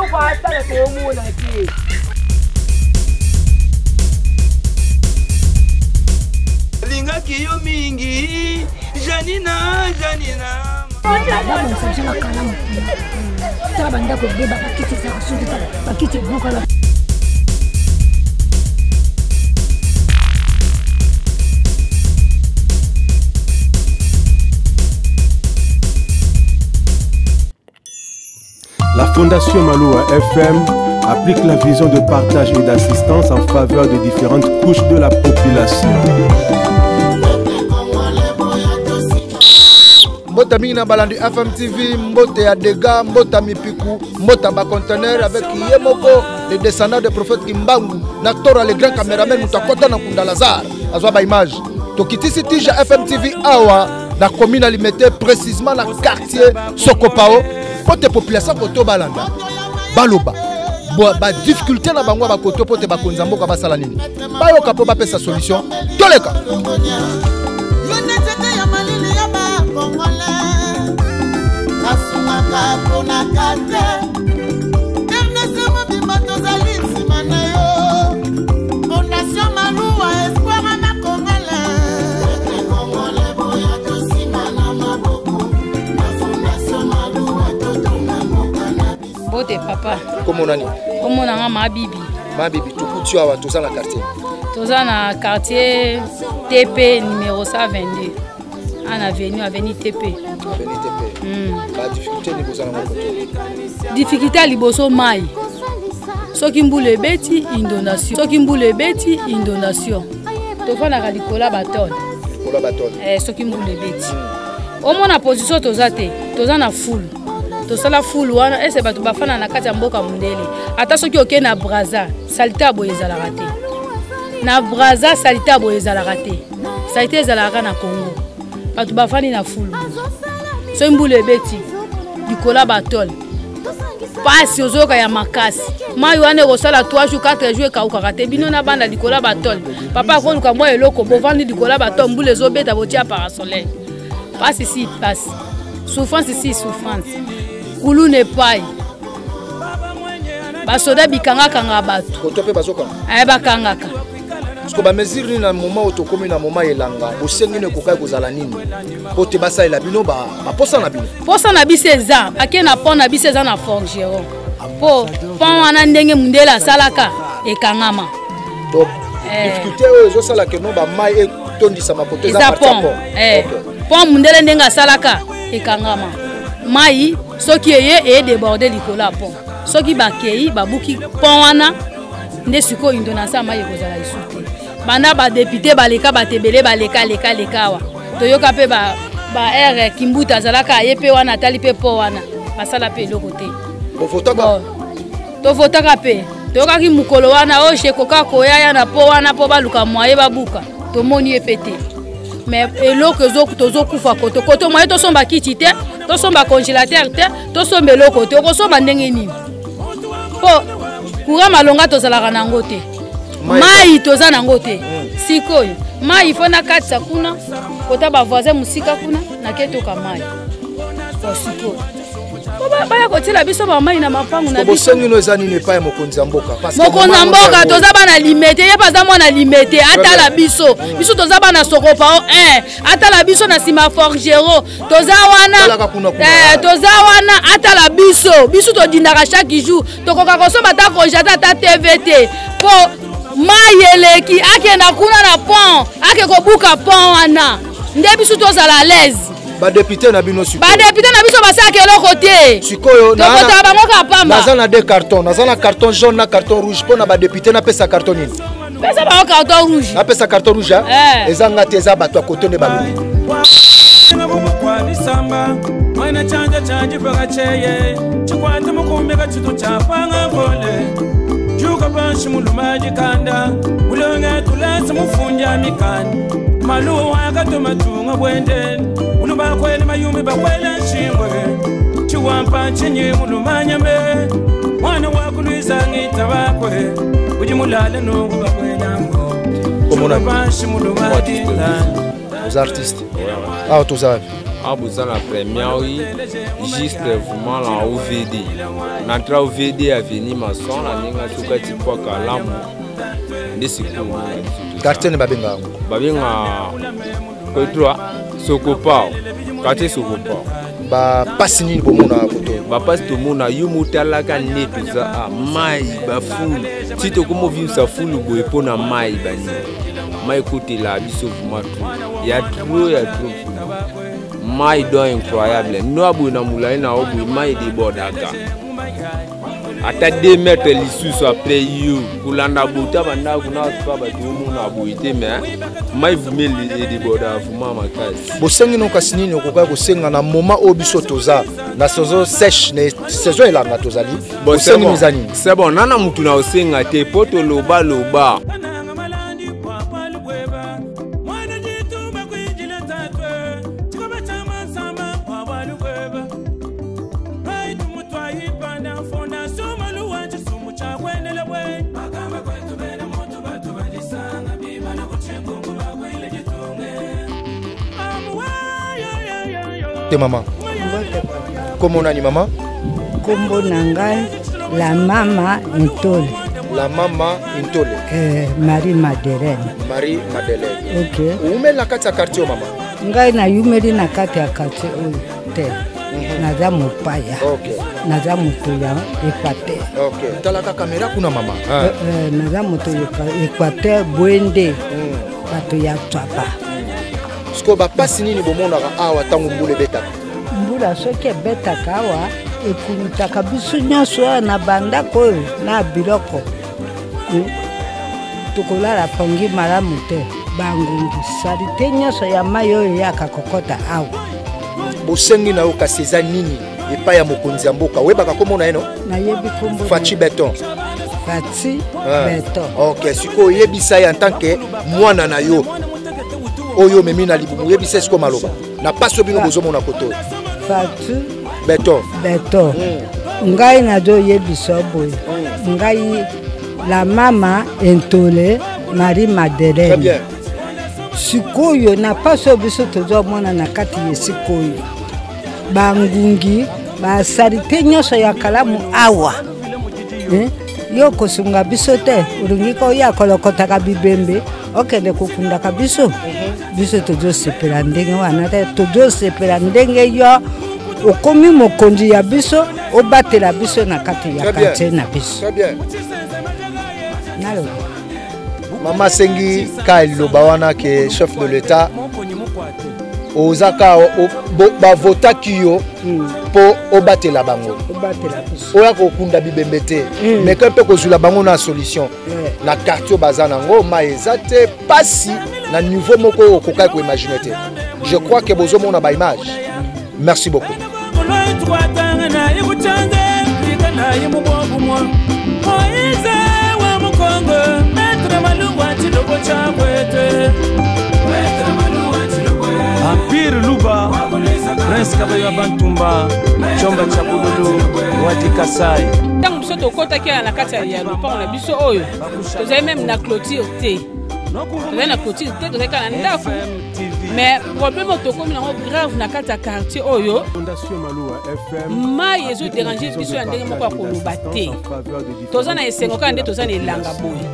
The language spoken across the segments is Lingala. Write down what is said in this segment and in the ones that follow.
Eloko asala toomona te. Lingaki yo mingi Janina Janina. Babongisa biso na kalamu kuna. Tala bandako ebeba, bakiti ezalaka soki tala bakiti ebukana. La Fondation Maloua FM applique la vision de partage et d'assistance en faveur de différentes couches de la population. Mbota mingi na balandi FM TV, mbote ya dega, mbota mipiku, mbota ba conteneur avec ye moko le descendant de prophète Kimbangu na Tora le grand cameraman moto akota na kunda Lazare azwa ba image. Tokitisi tija FM TV awa na commune ya Limete, précisément na quartier Sokopao, mpo te population koto balanda baloba ba difficulté na bango ya bakoto mpo te bakonzi ya mboka basala nini, bayoka mpo bapesa solution. Toleka asungaka ponaka te rdc mobimba tozali nsima na yo fondation Maluwa espoir na Congolais Congolais boya tosima na maboko na fondation Maluwa totonga mboka na biso. Mbote papa. Kombo nani? Kombo na nga Mabibi. Mabibi, tokuti awa toza na quartier. Toza na quartier TP numéro 122. En avenue, avenue TP. Avenue TP. Ba difficulté ni boza na moko to. Difficulté ya liboso mai. Soki mbula ebeti inondation. Soki mbula ebeti inondation. Tofandaka likolo ya batone. Likolo ya batone. Soki mbula ebeti. Omona position toza te, toza na foule. Tosala foule wana ese bato bafanda na kati ya mboka mondele. Ata soki okei na Brazza, salite ya boye ezalaka te. Na Brazza salite ya boye ezalaka te. Salite ezalaka na Congo. Bato bafandi na foule. Soki mbula ebeti likolo ya batole. Pasi ozoyoka ya makasi. Mai wana ekosala 3 jours, 4 jours ekaukaka te. Bino na bana likolo ya batole. Papa akoluka mwa eloko, bovandi likolo ya batole, mbula ezobeta botia parasoleil. Pasi si pasi. Souffrance si souffrance. Kuluna epai. Basoda bikangakanga bato. Koto mpe bazokanga? Bakangaka. Parce que ba mesure nini na moment oyo tokomi na moment elanga, bosengi nini ekokaki kozala nini? Po te basalela bino ba posa na bino. Posa na biso eza, ake na pont na biso eza na forgeron. Po pont wana ndenge mundele asalaka ekangama. Donc, difficulté oyo ezosala ke no ba mai etondisa makoto eza Eza parti ya pont. pont. Pont mundele ndenge asalaka ekangama. Mai soki eye, eye déborder likolo ya pont. Soki bakei babuki pont wana nde sikoyo inondation ya mai ekozala lisusu te. Banda ba député baleka bato ebele baleka leka leka awa. Toyoka mpe ba R Kimbuta azalaka aye mpe wana atali mpe pont wana basala mpe eloko te. Bovotaka? Bon, tovotaka mpe. Toyokaki mokolo wana oyo Shekoka koya ya na pont wana mpo baluka moyen babuka. Tomoni ye mpe te. Mais eloko tozokufa koto koto moyen tosomba kiti te, tosomba congélateur te, tosomba eloko te. Okosomba ndenge nini? Po courant malonga tozalaka nango te. Mai toza nango te. Sikoyo mai fo na katisa kuna kota ba voisin mosika kuna naketoka mai. Po sikoyo po baya kotiela biso ba mai na mapangu na Sikoyo biso. Bosengi no eza nini epai ya mokonzi ya mboka? Parce que Mokonzi ya mama mboka, moko toza bana Limete, ye mpe aza mwana Limete, atala biso. Biso toza bana Sokopao 1, atala biso na nsima Forgero. Toza wana. Talaka kuna kuna. Toza wana, atala biso. Biso todindaka chaque jour. Tokoka kosomba ata congélateur, ata TV te. Po mai eleki, akenda kuna na pont, ake kobuka pont wana. Nde biso tozala à l'aise. Ba député na bino sikoyo. Ba député na biso basalaka eloko te. Sikoyo, Tokotaka bango kaka pamba. Naza na deux cartons, naza na carton jaune na carton rouge mpo na ba député napesa carton nini? Pesa bango carton rouge. Napesa carton rouge, hein? Eza nga te, eza bato ya koto nde balobi. Mwana chanja chanja bakache chikwata mukumbe kachitu chapanga ngole juka panshi mulumaji kanda ulonga tulasa mufunja mikanda maluwa akatuma tunga bwende uluba kwele mayumbi bakwele nshingwe chiwampa chinyi mulumanyame mwana wakulwiza ngita bakwe udi mulale nungu bakwela mbo Komona panshi mulumaji kanda Aux artistes. Ah, toza wapi? Awa boza na première rue, juste vraiment na OVD. Na entrée OVD avenue Mason na ndenge asukati kwa Kalamu. Nde sikoyo omona biso. Quartier ne babenga yango? Babenga Kotroa Sokopao. Quartier Sokopao. Bapasi nini bomona koto? Bapasi tomona yo motalaka nde toza a mai bafulu ti tokoma ovimisa fulu boye mpo na mai banini mai ekotela biso vraimen trop ya trop ya trop mai don incroyable noa boye na molai na yo boye mai edebordaka ata 2 mètre lisusu après yo kolanda bota bandako na pa bato omona boye te mais mai vume edebordaka vraimen makasi. Bosengi no kasi nini okokaki kosenga na moment oyo biso toza na saison sèche, na saison elanga tozali? Bosengi no eza nini? C'est bon, nana mutu na osenga te mpo tolobaloba. Te mama, kombo nani mama? Kombo na ngai la mama Ntole. La mama Ntole. Marie Madeleine. Marie Madeleine. Ok. Oumeli na kati ya quartier mama? Ngai nayumeli na kati ya quartier oyo te. Naza mopaya. Naza moto ya Équateur. Ok. Talaka kamera kuna mama. Naza moto ya Équateur Bwende. Bato ya Tswapa. Sikoyo bapasi nini bomonaka awa ntango mbula ebetaka? Mbula soki ebetaka awa ekulutaka biso nyonso awa na bandako oyo na biloko. Tokolala pongi malamu te, bangungi salite nyonso ya mai oyo eyaka kokota awa. Bosengi na yo kasi eza nini epai ya mokonzi ya mboka? Oyebaka kombo na ye no? Nayebi kombo. Fatshi Beton. Fatshi Beton. Ok, sikoyo oyebisa ye en tant que mwana na yo oyo omemi na libumu, oyebisa ye sikoyo maloba na pasi oyo bino bozomona koto oyo. Fatshi Beton. Beton. Ngai nazoyebisa boye. Ngai la mama Entole Marie Madeleine. Très bien. Sikoyo na pasi oyo biso tozomona na kati ya sikoyo, bangungi basalite nyonso ya kalamu awa. Yo kosunga biso te, olingi koya kolokotaka bibembe okende kokundaka biso. Biso tozosepela ndenge wana te, tozosepela ndenge yo okomi mokonzi ya biso, obatela biso na kati ya quartier na biso. Très bien. Naloba. Mama asengi ka liloba wana ke chef de l'État oza ka bavotaki yo mpo obatela bango, oya kokunda bibembe te, mais ke mpe kozwila bango na solution na quartier baza nango mai eza te, pasi na niveau moko oyo okokaki koimagine te. Je crois que bozomona ba image. Merci beaucoup. Empire Luba, Prince Kabayo Bantumba, Chomba Chabululu, Wadi Kasai. Ntango biso tokotaki na kati ya lopango na biso oyo, tozali même na clôture te. Tozali na clôture te, tozali kaka na ndako. Mais problème oyo tokomi nango grave na kati ya quartier oyo, mai ezoderange biso ya ndenge moko ya koloba te. Toza na esengo kaka nde toza na elanga boye,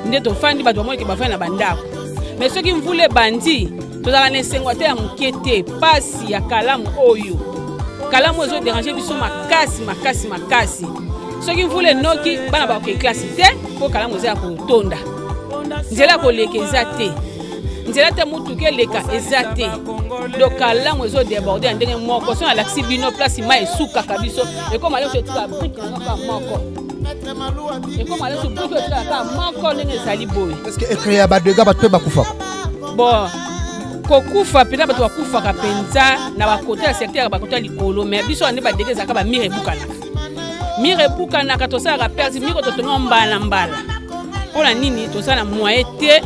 nde tofandi bato bamonike bafandi na bandako. Mais soki mvula ebandi, tozalaka na esengo te ya moke te. Pasi ya kalamu oyo, kalamu oyo ezoderange biso makasi makasi makasi. Soki mvula enoki, bana bakoke klase te mpo kalamu eza ya kotonda, nzela ya koleka eza te, nzela te motuka eleka eza te. Donc kalamu ezodeborde ya ndenge moko. Soki nalakisi bino place mai esukaka biso, ekoma nyonso etika brike nango kaka moko, ekoma nyonso brike etikaka kaka moko ndenge ezali boye. Est-ce que ecréa ba dégâts, bato mpe bakufaka? Bon, kokufa mpenza bato bakufaka mpenza na bakote ya secteur ya bakote ya likolo, mais biso wana nde badégâts ezalaka bamire ebukanaka, mire ebukanaka, tosalaka perte mire totonga mbala mbala. Mpona nini toza na moyen te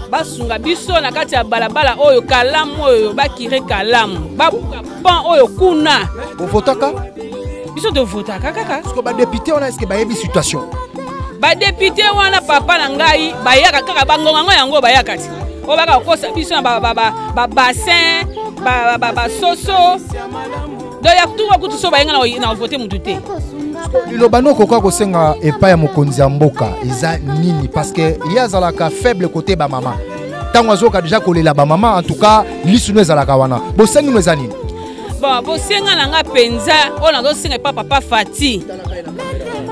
basunga biso na kati ya balabala oyo, kalamu oyo bakire kalamu babuka pont oyo kuna? Bovotaka? Biso tovotaka kaka. Parce que badepute wana, est-ce que bayebi situation? Badepute wana, papa na ngai, bayaka kaka bangonga ngo yango bayaka ti. Oyo baka kokosa biso na babassin, basoso. Donc ya tuka kutu so bayenga na vote mutu te. Liloba no okoka kosenga epai ya mokonzi ya mboka eza nini? Parce que ye azalaka faible côté bamama. Ntango azoyoka deja kolela bamama, en tout cas lisu no ezalaka wana. Bosengi no eza nini? Bon, bosenga na nga mpenza oyo nazosenga epa papa Fati,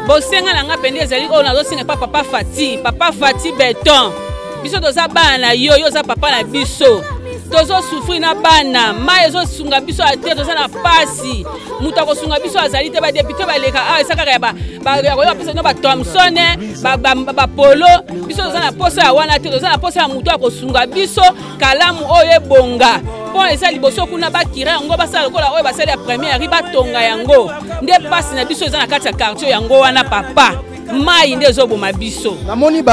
bosenga na nga mpenza ezali oyo nazosenga epa papa Fati. Papa Fati Beton, biso toza bana na yo, yo oza papa na biso. Tozosufri na bana, mai ezosunga biso te, toza na pasi, moto akosunga biso azali te. Badepute baleka awa eza kaka ya koyeba pesa no bathomson, bapolo. Biso toza na posa ya wana te, toza na posa ya moto akosunga biso Kalamu oyo ebonga mpo eza liboso kuna bakira yango, basala lokola oyo basali ya première ri, batonga yango. Nde mpasi na biso eza na kati ya quartier yango wana papa, mai nde ezoboma biso. Namoni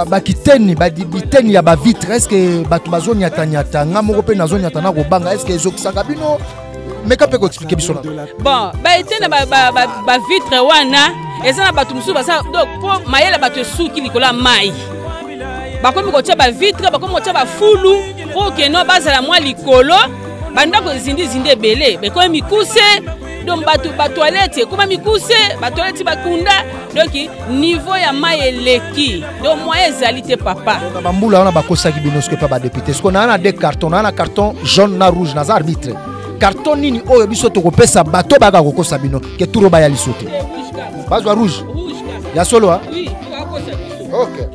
bakiteni biteni ya bavitre, est-ce bato bazonyatanyata? Nga moko mpe nazonyata na kobanga, est-ce ezokisaka bino? Meka mpe koexplike biso na. Bon, baetene bavitre wana eza na bato mosusu baza donc mpo mayele bato esuki likolo ya mai, bakomi kotia bavitre, bakomi kotia bafulu mpo keno bazala mwa likolo. Bandako ezindizindi ebele, ekomi mikuse, donc bato batoilette ekoma mikuse, batoilette bakunda, donc niveau ya mai eleki, donc moyen ezali te papa. Na bambula wana bakosaki bino soki epa badepute. Siko naa na de carton, naa na carton jaune na rouge, naza arbitre. Carton nini oyo biso tokopesa bato bayaka kokosa bino ke turo baya liso te? Bazwa rouge ya solo a? Ok.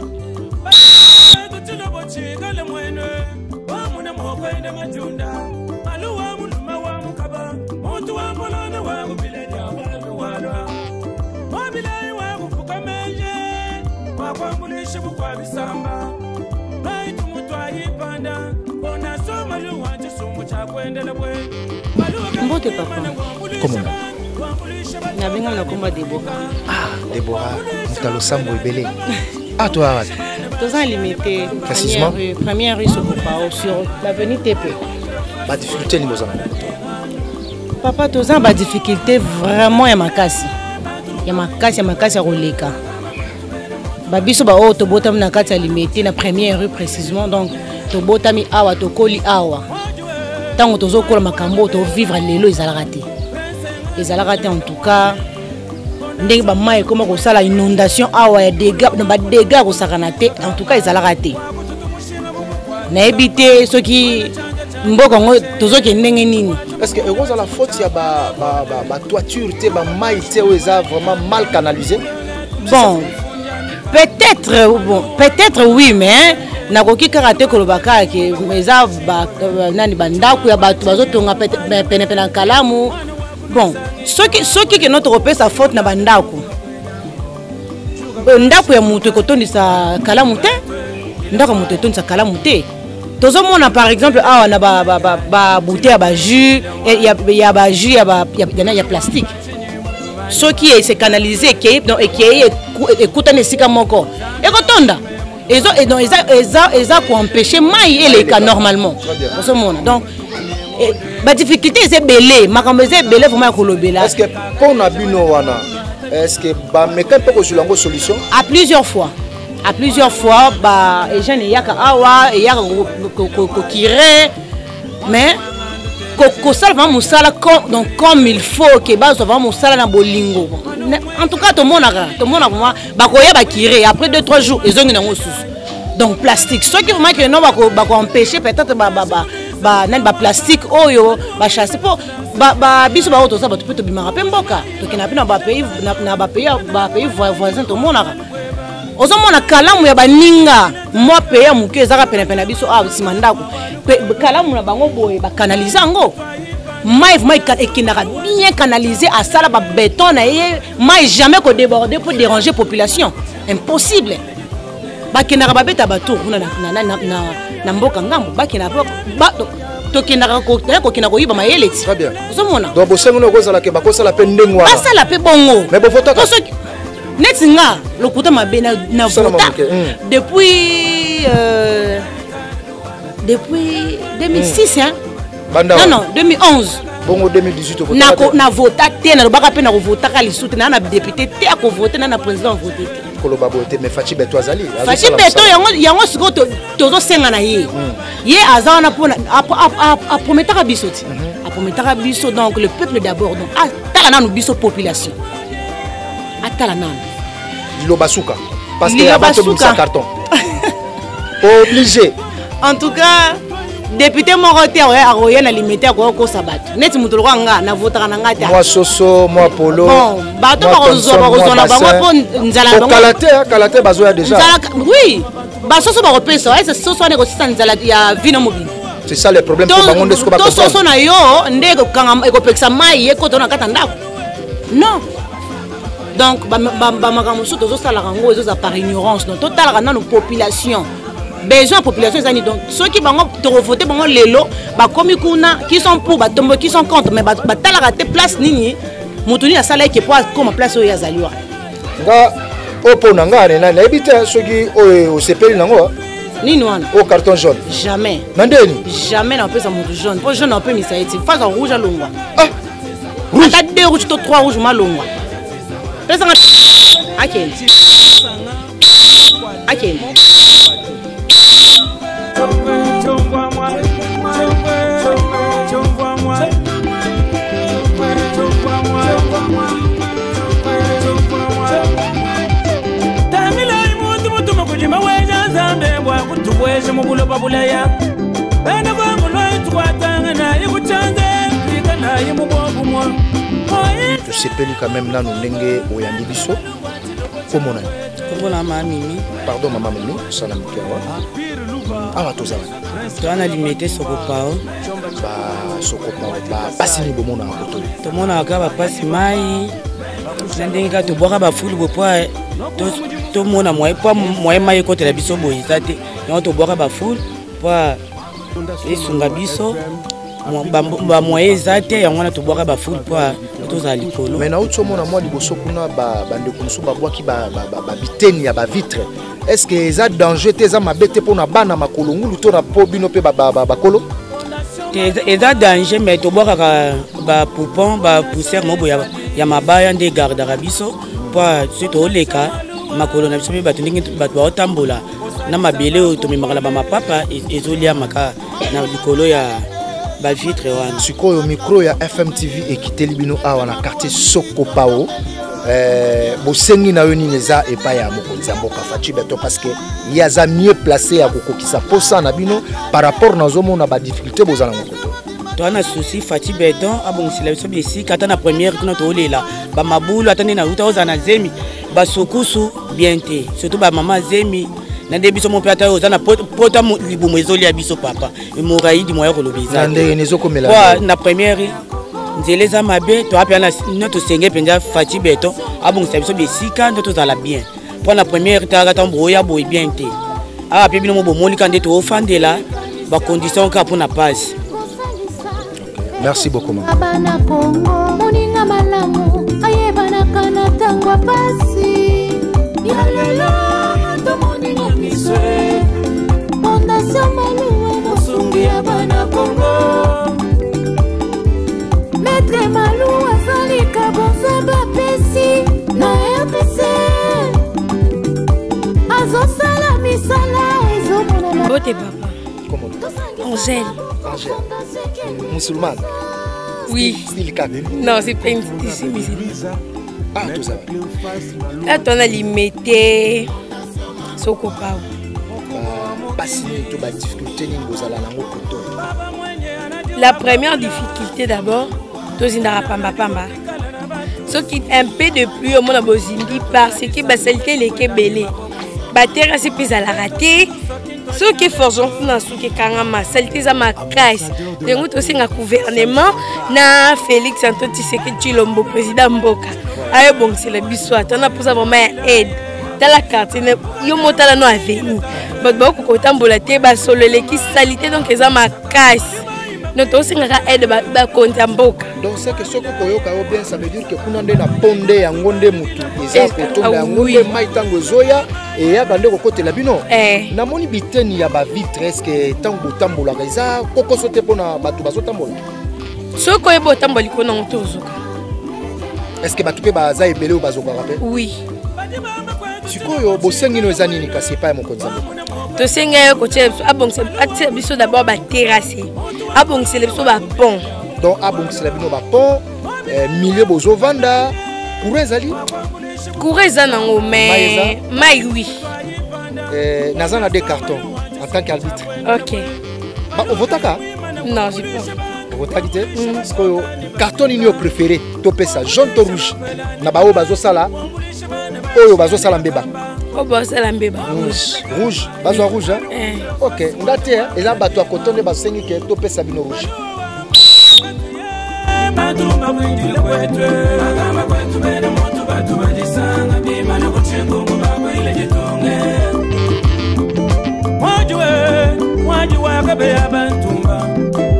Mbote papa. Komona. Nabengami na komba Debora. Ah, Debora, moto ya losambo ebele. Ah, toya wapi? Toza Limité. Précisément? Première rue Sokopao, sur l'avenue TP. Badifficulté nini boza nango? Papa, toza na badifficulté vraiment ya makasi, ya makasi, ya makasi ya koleka. Babiso baoyo tobotami na kati ya Limité, na première rue précisément, donc tobotami awa, tokoli awa. Ntango tozokola, makambo oyo tovivre lelo ezalaka te, ezalaka te. En tout cas ndenge bamai ekoma kosala inondation awa ya dégâts na badégâts ya kosakana te, en tout cas ezalaka te. Nayebi te soki mboka yango tozokende ndenge nini. Est ce que ekozala faute ya batoiture te, bamai te oyo eza vraiment mal canalisé? Bon, peut-être, bon, peut-être oui, mais nakoki kaka te koloba kaka ke eza nani, bandako ya bato bazotonga penepene na Kalamu. Bon, soki keno tokopesa faute na bandako, ndako ya moto ekotondisa Kalamu te, ndako ya moto etondisa Kalamu te. Tozomona par exemple awa na babouteille ya bajus, ya bajus ya plastique, soki ese canalise, ekei, donc ekei ekutani esika moko, ekotonda. Eza koempêche mai eleka normalement. Ozomona, donc badifficulté eza ebele, makambo eza ebele vraiment ya kolobela. Est ce que mpo na bino wana, est ce que bameka mpe kozwila yango solution? À plusieurs fois, à plusieurs fois. Ba jeune eyaka awa, eyaka kokire, mais kosala vraiment mosala, donc comme il faut ke bazwa vraiment mosala na bolingo. En tout cas tomonaka, tomonaka vraiment bakoya bakire, après 2 3 jours ezongi nango susu. Donc plastique, soki vraiment ke non, bakoempêche peut-être nani, baplastique oyo bachasse, mpo biso baoyo toza bato mpe tobimaka mpe mboka, tokendaka mpe na bapays, na bapays voisin, tomonaka, ozomona Kalamu ya baninga mwa pays ya moke ezaka penepene na biso awa nsima ndako, Kalamu na bango boye bakanalize yango, mai vraiment ekendaka bien canalisé, asala babeton na ye, mai jamais kodéborde mpo déranger population, impossible. Bakendaka babeta batour kuna na mboka ngambo, bakendaka, tokendaka kokenda koyiba mayele ti ozomona. Donc bosengi okozala ke bakosala mpe ndenge wana. Basala mpe bongo. Mais bovotaka? Neti nga, lokuta mabe, na vota depuis 2006, hein? Non non, 2011. Bongo 2018? Na vota te, nalobaka mpe nakovotaka lisusu te. Naa na député te akovote, naa na président vote te. Koloba boye te, mais Fatshi Beto azali. Fatshi Beto yango yango sikoyo tozosenga na ye. Ye aza wana mpona aprometaka biso ti. Aprometaka biso, donc le peuple d'abord, donc atala nanu biso population. Atala nanu. Liloba suka. Parce que avant tobimisa carton. Obligé. En tout cas, député moko te akoya na limete, akoya kokosa bato neti moto lokwa nga navotaka na nga te. Mwa soso, mwa polo. Bon, bato bakozwa na bango mpo nzala na bango. Kala te, kala te, bazoya déjà. Oui, basoso bakopesa ese soso wana ekosisa nzala ya vino mobili. C'est ça le problème, po bango nde siko to soso na yo nde ekopekisa mai ekota na kati ya ndako. Non, donc bamakambo mosusu tozosalaka yango ezoza par ignorance. Donc totalaka nano population, besoin ya population eza nini. Donc soki bango tokovote bango lelo, bakomi kuna, qui sont pour batombo, qui sont contre, mais batalaka te place nini, moto nini asala eke po akoma place oyo azali wana. Nga oyo mpo na nga nayebi te soki oyo osepeli nango. Nini wana? Oyo carton jaune. Jamais. Na ndeni? Jamais napesa moto jaune, mpo jaune napemisa ye ti phase rouge alongwa. Ata deux rouge to trois rouge, malongwa, pesanga akende, akende. Tangilai muntu mutuma kujima weja nzambe bwa kutubweje mu buloba bulaya bene bwangu lwaitukwatanga naye kuchanze twika naye mu bwobumwa. Tosepeli quand même nanu ndenge oyambi biso. Komona? Komona mama Mimi. Pardon, mama Mimi, osala moke awa. Awa toza wana? Toza na Limete, Sokopao. Basokopao, bapasi nini bomonaka koto? Tomonaka kaka bapasi mai na ndenge kaka tobwaka bafulu boye po tomona moye, po moye mai ekotela biso boye eza te. Yango tobwaka bafulu po esunga biso. Bamoye eza te, yango wana tobwaka bafulu po tozala likolo. Mais nauti omona mwa liboso kuna bandeko mosusu babwaki babiteni ya bavitre. Est ce que eza danger te, eza mabe te mpona bana makolo ngulu to na po bino mpe bakolo? Te, eza danger, mais tobwakaka bapoupon, bapoussière moko boye ya mabaya nde egardaka biso, po soki tooleka makolo na biso mpe bato, ndenge bato baotambola na mabele oyo tomemaka na bamapapa, ezoliama kaka na likolo ya bavitre wana. Sikoyo micro ya FMTV ekiteli bino awa na quartier Sokopao. Bosengi na yo nini eza epai ya mokonzi ya mboka Fatshi Beto? Parce que ye aza mieux placé ya kokokisa posa na bino par rapport nazomona badifficulté boza nango koto. Toza na souci Fatshi Beton abongisela biso bisika, ata na première kuna toolela bamabulu, ata nde nauta ozala na zemi, basukusu bien te, surtout bamama zemi na nde biso mo mpe, ata oza na pota libumu ezolia biso papa hémorroïde, moya koloba eza. Na ndenge nini ezokomela? Po na première nzela eza mabe. Toa mpe na tosenge mpenza Fatshi Beton abongisa biso bisika nde tozala bien, mpo na première talaka ntango boya boye bien te. Awa mpe bino mo bomolika nde toofandela bacondition kaka mpona pasi. Merci beaucoup, mama. Bana Kongo, moninga malamu ayebanaka na ntango ya pasi. Ya lelo tomoni na miso, Fondation Maluwa, mosungi ya bana Kongo. Maître Malu azalika bonzambe apesi na RDC, azosala misala ezomonana. Mbote papa. Angèle. Angèle. Musulmane? Oui. Style kaka. Non, c'est pas une ici musulmane. Ah, toza Là, toza Limete, Sokopao. Pasi nini to badifficulté nini bozala nango koto? La première difficulté d'abord, tozindaka pambapamba. Soki un peu de pluie, omona bozindi parce que basaleté eleki ebele, baterrasse mpe ezalaka te. Soki forgeon kuna suki ekangama, saleté eza makasi. Yango tosenga gouvernement na Félix Antoine Tshisekedi Tshilombo, président mboka, ayebongisela biso ata na mposa vraiment ya aide. Tala quartier yo mo, tala no avenue, bato bakoka kotambola te, basolo eleki, saleté, donc eza makasi. Donc tosengaka aide bakonzi ya mboka. Donc c'est que soki koyoka yo bien, ça veut dire que kuna nde na po nde yango nde motu eza kotonda yango nde mai ntango ezoya eyaka nde kokotela bino. Namoni biteni ya bavitre, est-ce ntango botambolaka eza kokoso te mpona bato bazotambola? Soki oyeba otambola likolo nango te, ozoka. Est ce que bato mpe baza ebele oyo bazokaka mpe? Oui. Sikoyo bosengi no eza nini kasi epai ya mokonzi ya mboka? Tosengi ye kotia biso, abongisa, atia biso d'abord baterrasse, abongisela biso bapont. Donc abongisela bino bapont, eh, milieu bozovanda, courant ezali? Courant eza nango, mais mai oui. Eh, naza na deux cartons en tant qu'arbitre. Ok. Ba, ovotaka? Non, j'ai pas. Ovotaki te? Sikoyo carton nini yo préféré topesa, jaune to rouge, na baoyo bazosala, oyo bazosala mbeba? Oyo bazosala mbeba, rouge. Rouge, bazwa rouge, hein? Eh. Ok, nga te, hein? Eza bato ya koto nde basengi ke topesa bino rouge. Bantu bakwindile kwetwe bagamba kwetu bene muntu batu badisanga bimana kuchingungu bakwile jitunge mwajiwe mwaji wakabeya bantumba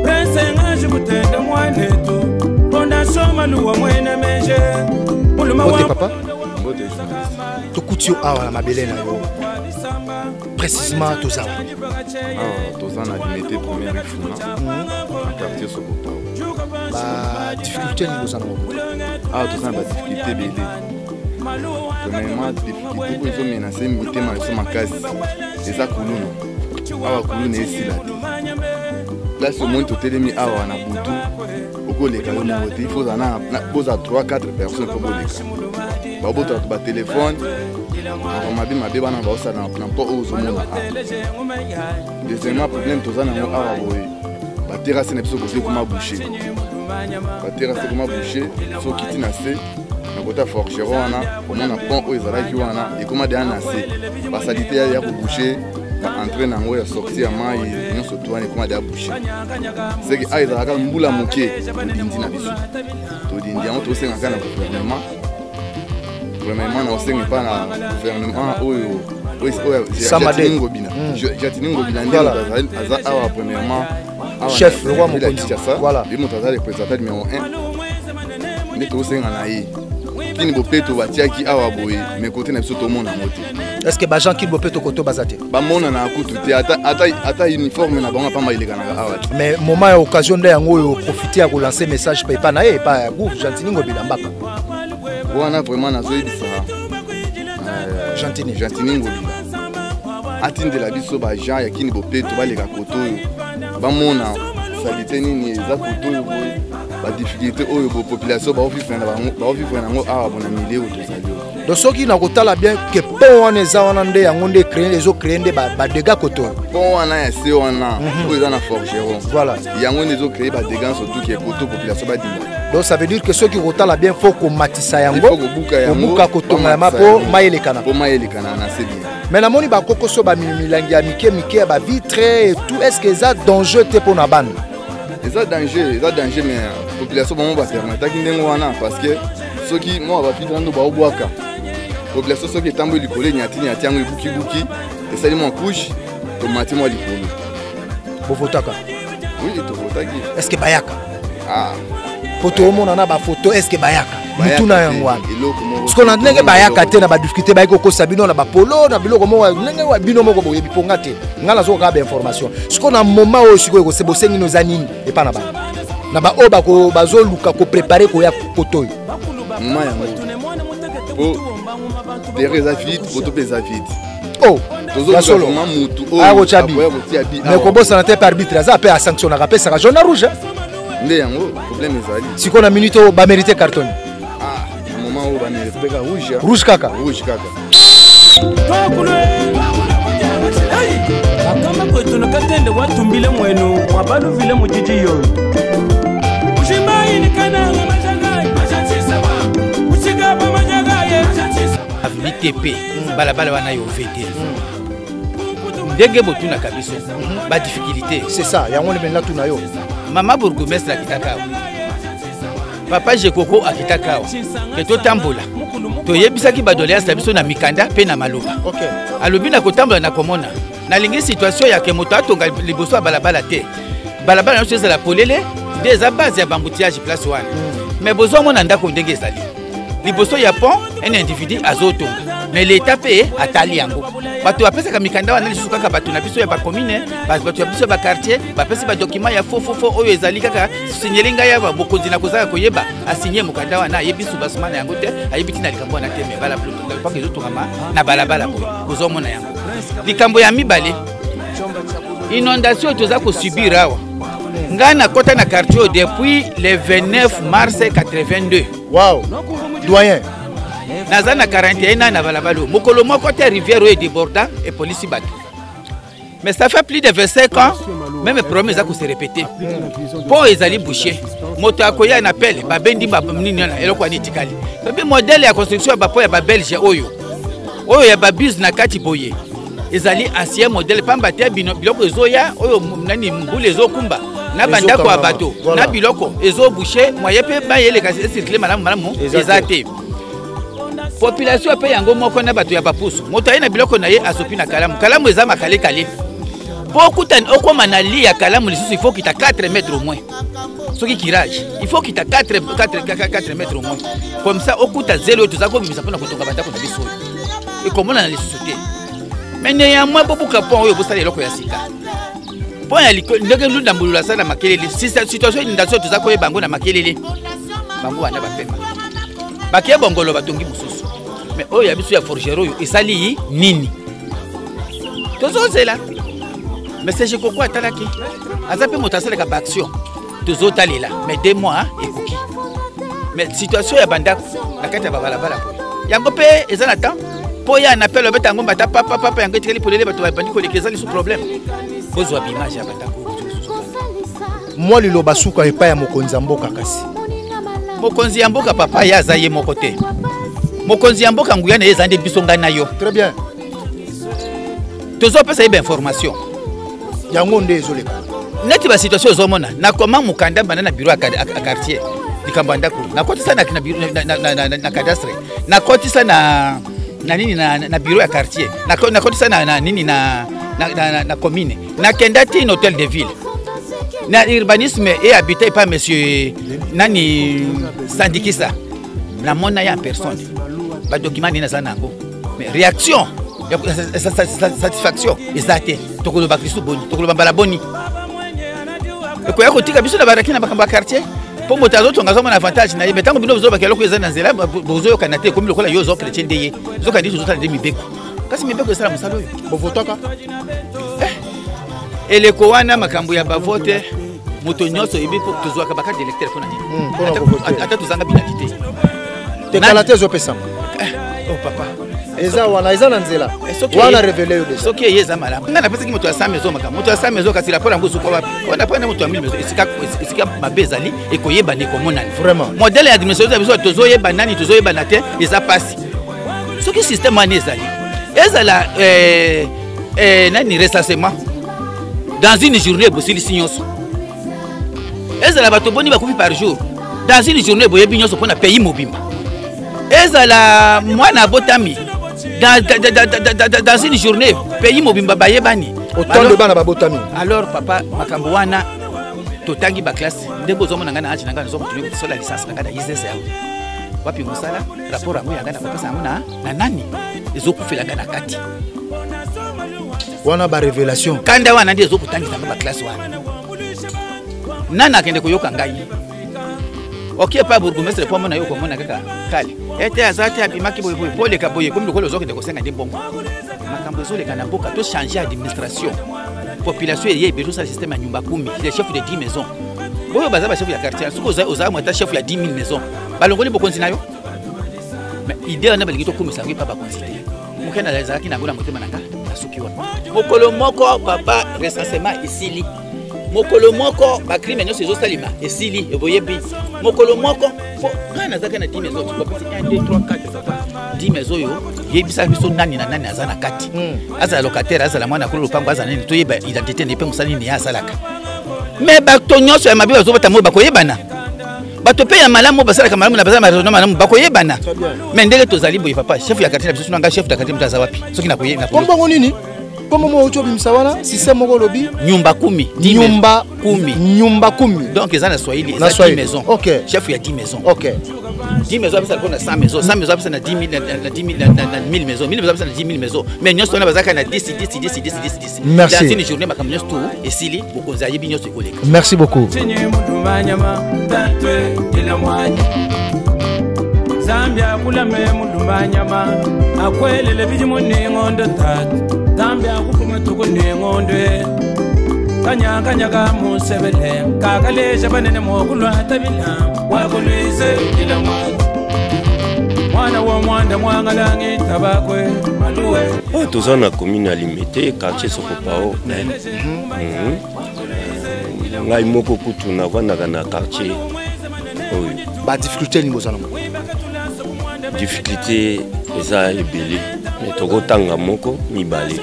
prince ngaji kutenda mwanetu fondation maluwa mwene meje. Mbote papa. Tokuti yo awa na mabele na yo, précisément toza wapi? Awa toza na Limete, première Ifuna, na quartier Sokopao. Badifficulté nini boza nango? Awa toza na badifficulté ebele. Premièrement, difficulté oyo ezomenase mitema na biso makasi eza kuluna. Awa kuluna esila te. Place omoni totelemi awa, na butu okoleka yo moko te, il faut bozala 3 4 personnes mpo boleka. Babotaka to batelefone, makambo mabe mabe bana baosala na mpo oyo ozomona awa. Deuxièmement, problème toza nango awa boye, baterase na biso kote ekoma bouche, baterase ekoma bouche. Soki okiti na se na kota forgeron wana, omona pont oyo ezalaki wana ekoma deya na se, basalite ya kobouche baentrée na yango ya sortie ya mai nyonso tu wana ekoma deya bouche. Seke awa ezalaka mbula moke, todindi na biso, todindi yango. Tosenga kaka na gouvernement, premièrement na osenga epa na gouvernement oyo Samade. Ngobila, Gentiny Ngobila nde moto aza awa premièrement awa Chef, na le roi ville ya Mokonzi. Kinshasa. Voilà. Ye moto aza représentant numéro 1, nde tosenga na ye. Kini bopeto batiaki awa boye, mais kote na biso tomona yango te. Est ce que baagent Kin Bopeto koto baza te? Bamonana kutu te, ata uniforme na bango apamba elekanaka awa te. Mais moment ya occasion nde yango oyo, profite ya kolancer message pa epa na ye, epa ya gouve Gentiny Ngobila Mbaka. Wana vraiment nazoyebisa Gentiny, Gentiny Ngobila atindela biso baagent ya Kini Bopeto, baleka koto oyo, bamona salite nini eza koto oyo boye, badifficulté oyo bo population baovivre nango awa bona milieu oyo tozali oyo. Donc soki na kotala bien ke pont wana eza wana, nde yango nde ezocréer nde badégâts koto oyo. Pont wana ya se wana oyo eza na forgeron. Voilà. Yango nde ezocréer badégâts, surtout ke koto population badima. Donc ça veut dire que soki kotala bien, faut komatisa yango. Il faut kobuka yango. Kobuka, kotonga yama bamatisa mpo yango. mai elekana. Mpo mai elekana na se bien. Mais namoni bakokoso, bamilangi ya mike mike ya bavitre et tout, est ce que eza danger te mpo na bana? Eza danger, eza danger, mais population bango bapermetaki ndenge wana, parce que soki mwa bavitre wana baobwaka, population soki etamboli likolo, enyati nyati yango, ebukibuki, esali mwa couche, tomati mwa likolo. Bovotaka? Oui, tovotaki. Est ce que bayaka? Ah. Po toomona na bafoto, est ce que bayaka? Bayaka Mituna te, yango wana. Eloko moko. Siko na ndenge bayaka te na badifficulté, bayaki kokosa bino na bapolo na biloko moko ndenge wa bino moko boyebi mpo nga te, nga nazokoka kaka bainformation. Siko na moment oyo sikoyo kose, bosengi no eza nini epa na bango, na baoyo bazoluka koprépare koya koto oyo? Moma yango po terrain eza vide, poto mpe eza vide. Oh, ya solo. Tozoluka mutu Aya kotya bi. oyo akoya kotia bi Mais awa. kobosana te mpe arbitre aza mpe asanctionnaka, apesaka jaune na rouge, hein? Nde yango problème ezali. Sikoyo na minute oyo bamérite carton? Ah, na moment oyo bamérite kaka rouge, hein. Rouge kaka. Rouge kaka. Akamba kwetu nakatende watumbile mwenu mwabaluvile mujiji yoyo ushimbainikananga majagai uchikapa majagaye. Avenue TP, balabala wana yo vd, ndenge botunaka biso badifficulté. C'est ça, yango nde mpenza tuna yo. Mama bourgmestre akitaka awa, papa Jekoko akitaka awa ke totambola, toyebisaki badoléance na biso na mikanda mpe na maloba. Alobi na kotambola na komona, nalingi situation ya ke moto atonga liboso ya balabala te, balabala nyonso ezala polele, nde eza base ya baembouteillage place wana. Mais bozomona ndako ndenge ezali liboso ya pont, un individu azotonga. Mais leta mpe atali yango. Bato bapesaka mikanda wana lisusu kaka bato na biso ya bacommune, bato ya biso ya baquartier, bapesi badocument ya fofofo oyo ezali kaka signele ngai ya bokonzi na kozanga koyeba. Asigne mokanda wana, ayebi soubassement na yango te, ayebi ntina likambo wana te. Me balapaka ezotongama na balabala boye, ozomona yango. Likambo ya mibale, inondation toza kosubir awa. Ngai nakɔta na quartier oyo depuis le 29 mars 82. Wow, doyen. Naza na 41 ans na balabala oyo. Mokolo moko te rivière oyo edéborda epolisi bato. Mais ça fait plus de 25 ans, même problème eza kose répéter. Mpo ezali bouché, moto akoya na pele, babendi nini wana, eloko wana etikali. Tobi modèle ya construction ya bapo ya babelge oyo oyo ya babuse na kati boye ezali ancien modèle, pamba te bino biloko ezoya oyo nani mbula ezokumba na bandako ya bato na biloko ezobouche, moye mpe mai eleka ecircule malamu malamu eza te. Population mpe yango moko na bato ya bapusu, moto aye na biloko na ye asopi na kalamu. Kalamu eza makalekale mpo okuta okóma na li ya kalamu lisusu, il faut okita 4 mètres au moins. Soki curage, il faut okita 4, 4, 4 mètres au moins, comme ça okuta zelo oyo toza kobimisa mpona kotonga bandako na biso oyo ekomonana lisusu te. Mais néanmoins bobuka pont oyo, bosala eloko ya sika. Pont ya ndenge Lunda Mbululu asala na makelele, situation inondation toza koyeba yango na makelele. Bango wana bapema bakie bongolo, batongi mosusu. Mais oyo ya biso ya forgeron oyo esali nini? Tozozela. Mais seje koko atalaki, aza mpe moto asalaka baaction, tozotalela. Mais 2 mois ekoki. Mais situation ya bandako na kati ya babalabala boye, yango mpe eza na temps mpo ya na pele obeta yango mbata papapapa, yango etikali polele, bato babandi koleka, eza lisu problème. Bozwa baimage ya bandako. Mwa liloba suka epai ya mokonzi ya mboka kasi. Mokonzi ya mboka, papa, ye aza ye moko te. Mokonzi ya mboka, nguya na ye eza nde biso, ngai na yo. Très bien. Tozopesa ye bainformation. Yango nde ezoleka. Neti basituation ozomona, nakoma mokanda banda na bureau ya quartier, likambo ya ndako nakotisa na cadastre, nakotisa na nini, na bureau ya quartier, nakotisa na nini, na commune, nakenda ti na hôtel de ville, na urbanisme et habitat epa monsieur nani Sandikisa, namona ye en personne. Badocument nini naza na yango, mais réaction satisfaction eza te. Tokoloba kristu boni, tokoloba mbala boni, ekoya kotika biso na baraki na makambo ya quartier mpo moto azotonga azomona avantage na ye. Me ntango bino bozolobaka eloko eza na nzela, bozoyokana te. Ekomi lokola yo ozo chrétien nde ye zoka nde tozotala nde mibeko, kasi mibeko esala mosala oyo. Bovotaka? Eleko wana makambo ya bavote, moto nyonso oyebi tozwaka bacarte d'électeur mpo na nini? Ata tozanga bidentité. Tekala te, ezopesama. Oh papa. Eza wana, eza na nzela wana, révélé yo déjà. Soki eye eza malamu. Ngai napesaki moto ya 100 maison, makambo moto ya 100 maison, kasi rapport yango esuka wapi? Wana mpona moto ya 1000 maison, esika mabe ezali ekoyebana, ekomonana. Vraiment. Modèle ya administration ya biso, tozoyeba nani, tozoyebana te, eza pasi. Soki système wana ezali, ezala nani, recensement dans une journée, bosilisi nyonso. Ezala bato boni bakufi par jour, dans une journée boyebi nyonso mpona pays mobimba. Ezala mwana abotami, dans une journée pays mobimba bayebani. Autant de bana babotami. Alors papa, makambo wana totangi baclasse ndenge ozomona ngai na age na ngai, nazokontinue kosala licence na ngai na ISS yango wapi mosala. Rapport yango ya ngai nakopesa yango na nani? Ezokufela ngai na kati. Wana barévélation. Kanda wana nde ezokotangisa nga baclasse wana. Nani akende koyoka ngai? Oke epai bourgmestre po amona yo, komona kaka kale ete aza te, abimaki boyeboye po oleka boye, komi lokola ozokende kosenga nde mbongo. Makambo ezoleka na mboka, tochange administration. Population eye ebele, tosala système ya nyumba kumi, les chefs de 10 maisons oyo baza bachef ya quartier. Soki oza ata chef ya 10 000 maisons, balongoli bokonzi na yo. Mais idée wana balingi tokomisa yango epa bakonzi te. Moke nazalaki nango na motema na nga, nasuki wana. Mokolo moko, papa, recensement esili, mokolo moko bacrime nyonso ezosalema esili, eboyebi mokolo moko. Po ngai nazalaki na 10 maison, bapesi 1 2 3 4, papa, 10 maison oyo yebisa biso nani na nani aza na kati, azala locataire, azala mwana kolo lopango, azala nini, toyeba identité na ye mpe mosala nini ye asalaka. Me bato nyonso ya mabe bazobata moi bakoyebana, bato mpe ya malamu basalaka malamu na bazala raisonnement malamu bakoyebana. Me ndenge tozali boye, papa, chef ya quartier na biso, nanga chef de quartier moto aza wapi? Soki nakoye Kombongo nini? Kombo moko outi obimisa wana, système moko olobi nyumba kumi. Nyumba kumi. Nyumba kumi. Donc eza na Swahili, Na eza 10 Swahili. maison. Ok. Chef ya 10 maison. Ok. 10 maison apesa na 100 maison, 100 maison apesa na 10 000, na 10 000, na 1000 maison, 1000 maison apesa na 10 000 maison, mais nyonso wana bazalaka na 10 10 10 10 10 10. Merci. Dans une journée, makambo nyonso tu esili, bokonzi ayebi nyonso ekoleka. Merci beaucoup. Mudumanyama tatwe ilamwanyi Zambia kulame mudumanyama akwelele bijimu ningondo tatu Zambia kufuma tuku ningondwe kanyakanyaga musebele kakalesha banene mokulwa tabila wakulwise ilamwanyi mwana wa mwanda mwangalangi tabakwe maluwe. Oyo toza na commune ya Limete, quartier Sokopao. Ngai moko kutu navandaka na quartier oyo. Badifficulté nini boza nango? Difficulté eza ebele, me tokotanga moko mibale.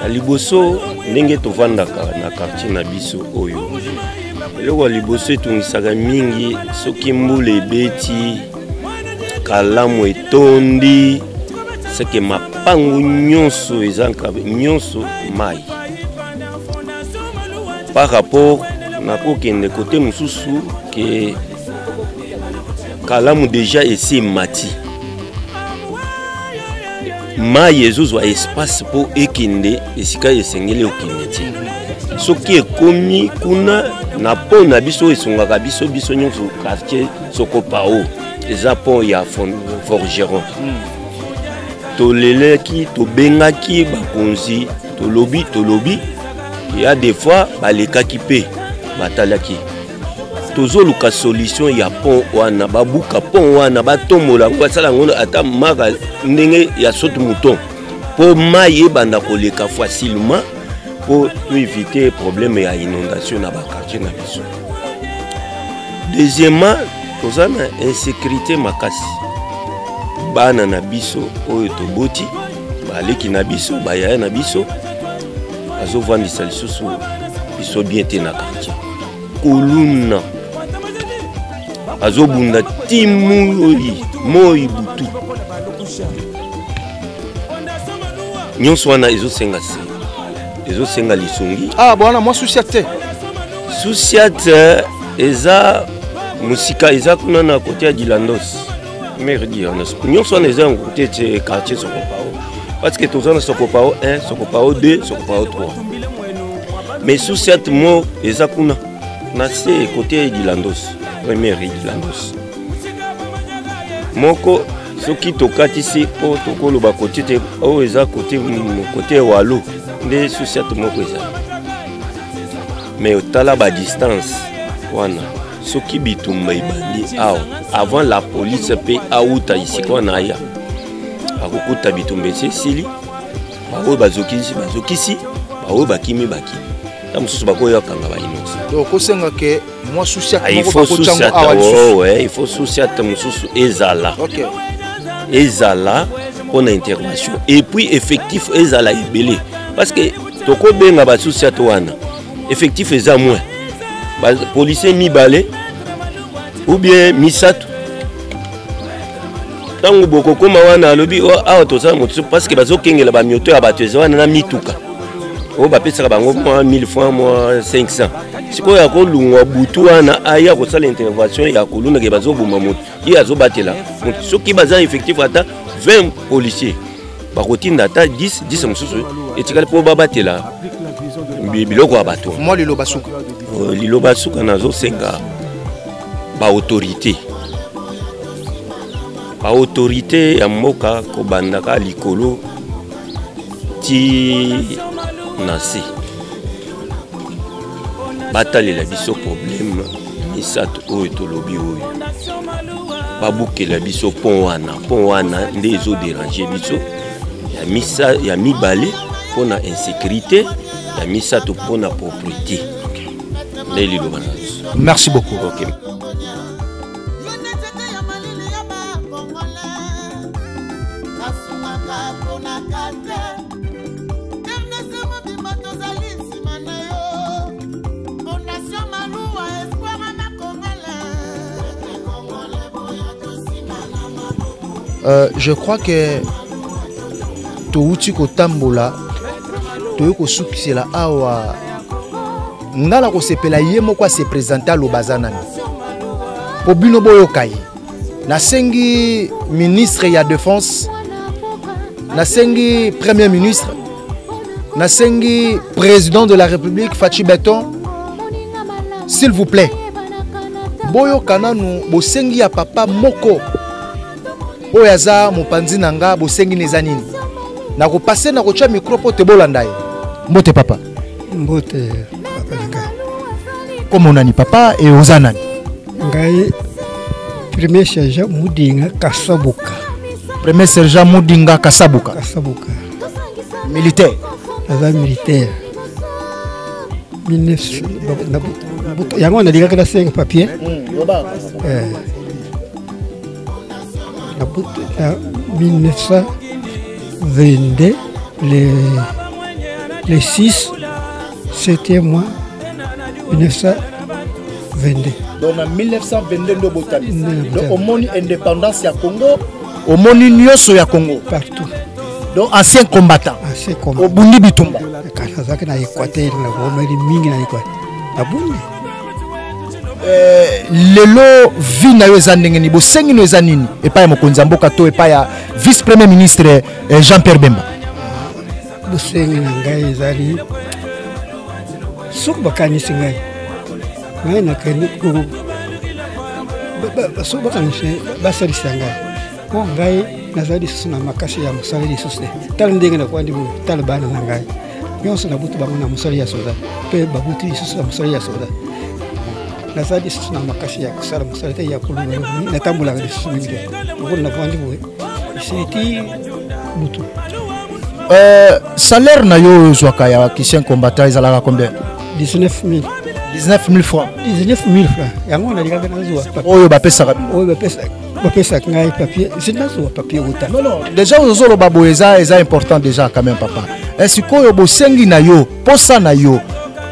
Ya liboso, ndenge tovandaka na quartier na biso oyo, eloko ya liboso etungisaka mingi, soki mbula ebeti, kalamu etondi, seke mapangu nyonso eza nyonso mai. Par rapport nakokende kote mosusu ke kalamu deja esi emati, mai ezozwa espace mpo ekende esika esengeli okende te. Soki ekomi kuna na pont na biso esungaka biso, biso nyonso quartier Sokopao, eza pont ya forgeron. Tolelaki, tobengaki bakonzi, tolobi tolobi, ya des fois balekaki mpe batalaki. Tozoluka solution ya pont wana, babuka pont wana, batombola yango, basala yango ata maka ndenge ya saute mouton mpo mai ebanda koleka facilement, mpo toevite problème ya inondation na baquartier na biso. Deuxièmement, toza na insécurité makasi. Bana na biso oyo toboti, baleki na biso, bayaya na biso, bazovandisa lisusu biso bien te na quartier. Kuluna azobunda ti moi moi butu nyonso wana ezosenga se ezosenga lisungi. Ah, bwana mwa susiat te? Susiat eza mosika, eza kuna na kote ya Dilandos, maire Dilandos. Nyonso wana eza yango te te quartier Sokopao, parce que toza na Sokopao 1, Sokopao 2, Sokopao 3, mais susiat mo eza kuna na se kote ya Dilandos, première Dilandos moko. Soki tokatisi mpo tokoloba kote te, oyo eza kote kote ya Walo nde susiat moko eza, mais otala badistance wana, soki bitumba ebandi awa, avant la police mpe auta esika wana aya, akokuta bitumba esi esili. Baoyo bazokisi bazokisi, baoyo bakimi bakimi, ta mosusu bakoyo akanga bainonce. Donc okosenga ke mwa susiat Ah, il moko faut bakotyango susiat awa lisusu? Ouais, il faut susiat mosusu ezala. Ezala mpona intervention, et puis effectif ezala ebele, parce que tokobenga basusiat wana, effectif eza moins, bapolisier mibale ou bien misato. Ntango bokokóma wana, alobi: "Oh, awa tozala moto", parce que bazokengela bamioto ya bato eza wana na mituka oyo bapesaka bango mwa 1000 francs, mwa 500. Sikoyo akolungwa butu wana aya kosala intervention ya kolundaka bazoboma moto, ye azobatela moto. Soki baza effectif ata 20 policier, bakotinda ata 10 10 mosusu etikali mpo babatela biloko ya bato. Mwa liloba suka. Liloba suka, nazosenga baautorité, baautorité ya mboka, kobandaka likolo ti na se, batalela biso problème misato oyo tolobi oyo, babukela biso pont wana. Pont wana nde ezoderange biso. Ya, misa, ya mibale mpona insécurité, ya misato mpona propriété. Nde liloba na biso. Merci beaucoup. Okay. Basungaka mponaka te. Rdc mobimba tozali nsima na yo. Fondation Maluwa, espoir na Congolais. Je crois que touti kotambola Toyei kosukisela awa. Nga na kosepela ye moko ase présente, aloba aza nani mpo bino boyoka ye. Nasengi ministre ya défense, nasengi premier ministre, nasengi président de la République Fatshi Beton, s'il vous plaît, boyoka nanu bosengi ya papa moko oyo aza mopanzi na nga. Bosengi na eza nini? Nakopase, nakotya micro mpo te bolanda ye. Mbote papa. Mbote papa na ngai. Kombo nani papa e oza nani? Ngai premier sergent Mudinga Kasabuka. Premier sergent Mudinga Kasabuka. Kasabuka. Militaire? Naza militaire. Yango nalingaki nasenga papier na 1922, le 6 7e mois 1922. Donc na 1922 nde obotami, donc omoni indépendance ya Congo, omoni nyonso ya Congo. Partout. Donc ancien combattant. Ancien combattant. Obundi bitumba. Kasi nazalaki na Équateur, nakomeli mingi na Équateur, nabundi. Lelo vie na yo eza ndenge nini? Bosengi no eza nini epai ya mokonzi ya mboka to epai ya vice premier ministre Jean Pierre Bemba? Bosengi na ngai ezali soki bakanisi ngai, ngai nakende, soki bakanisi basalisa ngai, mpo ngai nazali lisusu na makasi ya mosala lisusu te. Tala ndenge nakwandi boye, tala bana na ngai nyonso, nabuti bango na mosala ya soda mpe babuti lisusu na mosala ya soda. Nazali lisusu na makasi ya kosala mosala te, ya koloba, natambolaka lisusu mingi te. Lokola navandi boye, esili ti butu. Salaire na yo oyo ozwaka ya ancien combattant ezalaka combien? 19 000. 19 000 francs? 19 000 francs. Yango nalingaka nazwa. Oyo bapesaka bino? Oyo bapesaka ngai papier, si nazwa papier uta. Non, non, déjà ozoloba boye eza important déjà quand même papa. Sikoyo bosengi na yo, posa na yo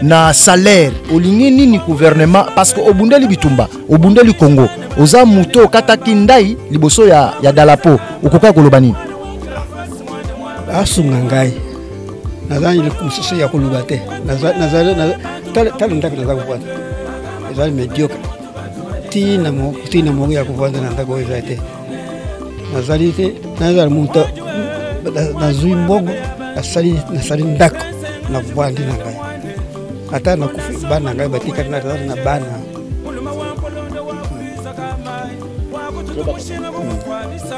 na salaire, olingi nini gouvernement? Parce que obundeli bitumba, obundeli Congo, oza moto okataki ndai liboso ya dalapo, okoka koloba nini? Asunga ngai, naza eloko mosusu ya koloba te. Tala ndako naza kovanda, ezali médiocre. Ntina moko ya kovanda na ndako oyo eza te. Nazali te, nazala moto nazwi mbongo, nasali ndako, navandi na ngai. Ata nakufi, bana na ngai batikali, nazali na bana,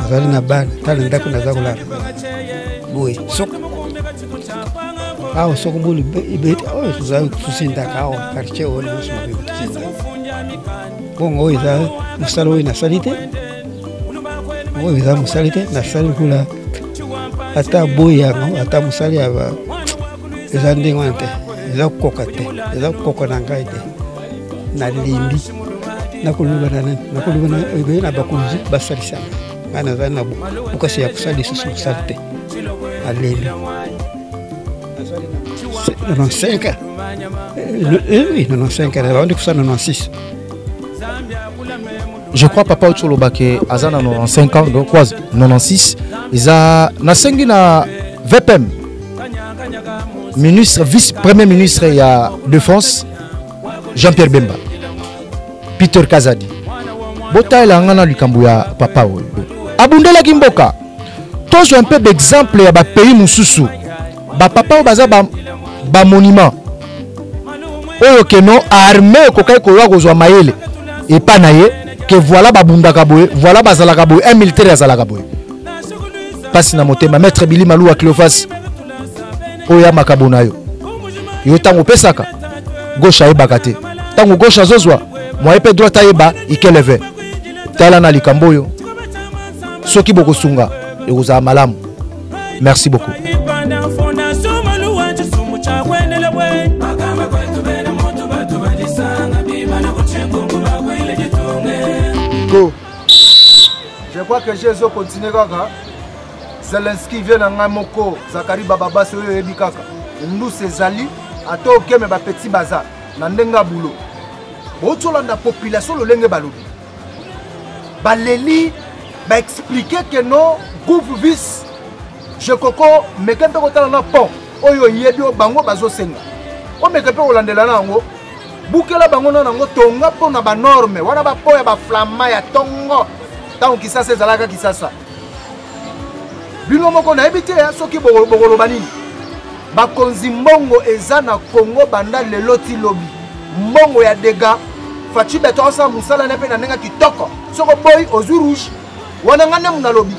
nazali na bana. Tala ndako naza kolala boye, soko awa, soko mbula ebeti oyo, tozali tosindaka awa, quartier oyo nyonso mobimba tosindaka. Bongo oyo eza mosala oyo nasali te, oyo eza mosali te nasali nkula ata boyi yango, ata mosali ya eza ndenge wana te, eza kokoka te, eza kokoka na ngai te. Nalembi, nakoloba na nani? Nakoloba na ebele na bakonzi basalisaka ngai. Nazali na bokasi ya kosala lisusu mosala te, nalembi. 95, oui, 95, nabandi kosala 96. Je crois papa oti oloba ke aza na 95 ans, donc quoi, 96 eza. Nasengi na VPM, ministre, vice premier ministre ya défense Jean-Pierre Bemba, Peter Kazadi, botalela nga na likambo ya papa oyo abundelaki mboka. Tozwa mpe baexemple ya bapays mosusu, bapapa oyo baza bamonument ba oyo keno armée ekokaki koya kozwa mayele epa na ye ke voilà babundaka boye, voilà bazalaka boye, un militaire azalaka boye. Mpasi na motema. Maître Bili Maluwa Cleofas, oyo ya makabo na yo, yo ntango opesaka gauche ayebaka te, ntango gauche azozwa moye mpe droite ayeba ikeleve. Tala na likambo oyo, soki bokosunga ekozala malamu. Merci beaucoup. Fondation Maluwa, tshisumbu tshia kwenela bwe. Bakamba kwetu bena mutu batu badisanga bibana kutshikungu bakwile ditunge. Go. Je crois que Jésus continue kaka. Zelensky vient na ngai moko, Zakari Bababasi oyo oyebi kaka. Ndusu ezali ata okeme ba petit baza na ndenge ya boulot. Botolanda population lolenge balobi. Baleli ba expliquer que non gouv vice je koko meke mpe kotala na pont. Oyo oyebi oyo bango bazosenga, omeka mpe kolandela na yango, bukela bango na yango, tonga mpo na banorme wana, bapo ya baflama ya tongo. Ntango Kisasa ezalaka Kisasa, bino moko nayebi te soki bokoloba nini. Bakonzi, mbongo eza na Congo banda lelo ti lobi, mbongo ya dega. Fatshi Béton asala mosala na mpe na ndenge kitoko. Soki oboyi, ozwi rouge wana. Nga nde nalobi,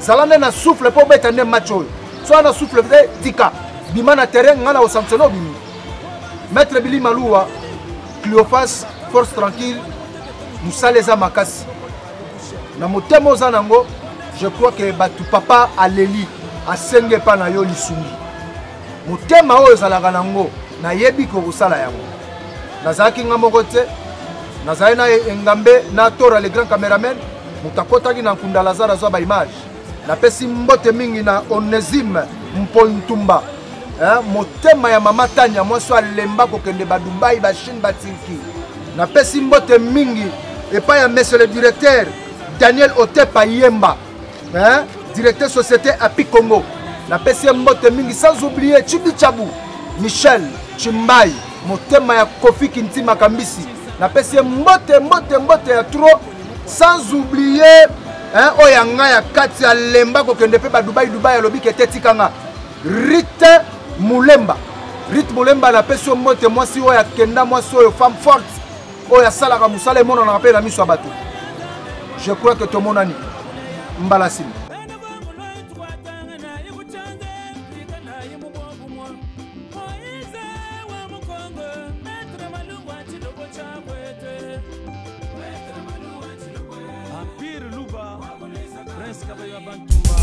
zala nde na souffle mpo obeta nde match oyo. So wana souffle te, tika, bima na terrain, nga na kosanctionne obimi. Maître Bili Maluwa, Cléophas, force tranquille, mosala eza makasi na motema oza nango. Je crois que bato, papa aleli, asenge epa na yo lisungi. Motema oyo ezalaka nango, nayebi kokosala yango. Nazalaki nga moko te, nazali na Engambe na Tora, le grand cameraman, moto akɔtaki na nkunda Lazare azwa baimage. Napesi mbote mingi na Onesime Mpontumba, motema ya mama Tania, mwasi oyo alemba kokende badubai, bachine, baturki. Napesi mbote mingi epai ya monsieur le directeur Daniel Otepa Yemba, hein, directeur société Api Congo. Napesi ye mbote mingi, sans oublier Chibi Chabu Michel Chimbai, motema ya Kofi Kintima Kambisi. Napesi ye mbote, mbote, mbote ya trop, sans oublier, hein, oyo ya ngai ya kati alemba kokende mpe badubai dubai, alobi kete tikanga Rite Mulemba. Rite Mulemba, napesi yo mbote, mwasi oyo akenda, mwasi oyo femme forte, oyo asalaka mosala emonanaka mpe na miso ya bato. Je crois que tomonani mbala nsima. Empire Luba, Prince Kabayo Bantumba.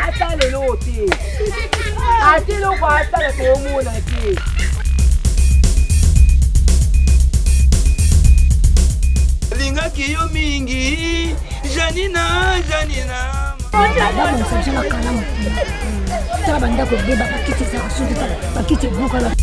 Ata lelo te, ata eloko asala toomona te. Alingaki yo mingi, Janina, Janina. Babongisa biso na kalamu. Tala bandako ebeba, bakiti ezaka soki, tala bakiti ebukana.